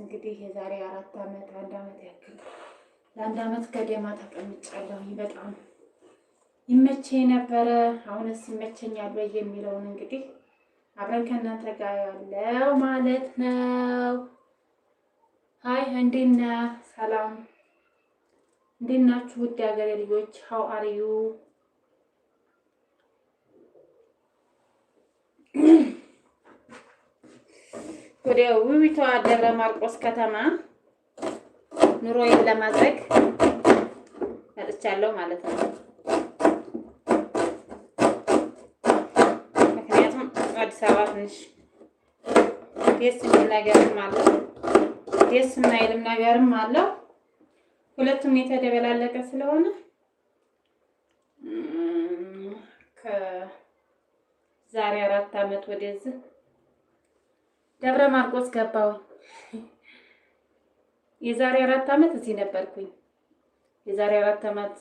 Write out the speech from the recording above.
እንግዲህ የዛሬ 4 ዓመት፣ አንድ ዓመት ያክል፣ ለአንድ ዓመት ገደማ ተቀምጫለሁኝ። በጣም ይመቸኝ ነበረ። አሁንስ ይመቸኛል ወይ የሚለውን እንግዲህ አብረን ከእናንተ ጋር ያለው ማለት ነው። Hi፣ እንዴት ነህ? ሰላም፣ እንዴት ናችሁ? ውድ ሀገሬ ልጆች፣ how are you? ወደ ውቢቷ ደብረ ማርቆስ ከተማ ኑሮዬን ለማድረግ መጥቻለሁ ማለት ነው። ምክንያቱም አዲስ አበባ ትንሽ ደስ የሚል ነገርም አለው፣ ደስ የማይልም ነገርም አለው። ሁለቱም የተደበላለቀ ስለሆነ ከዛሬ 4 ዓመት ወደዚህ ደብረ ማርቆስ ገባሁኝ። የዛሬ 4 ዓመት እዚህ ነበርኩኝ። የዛሬ 4 ዓመት።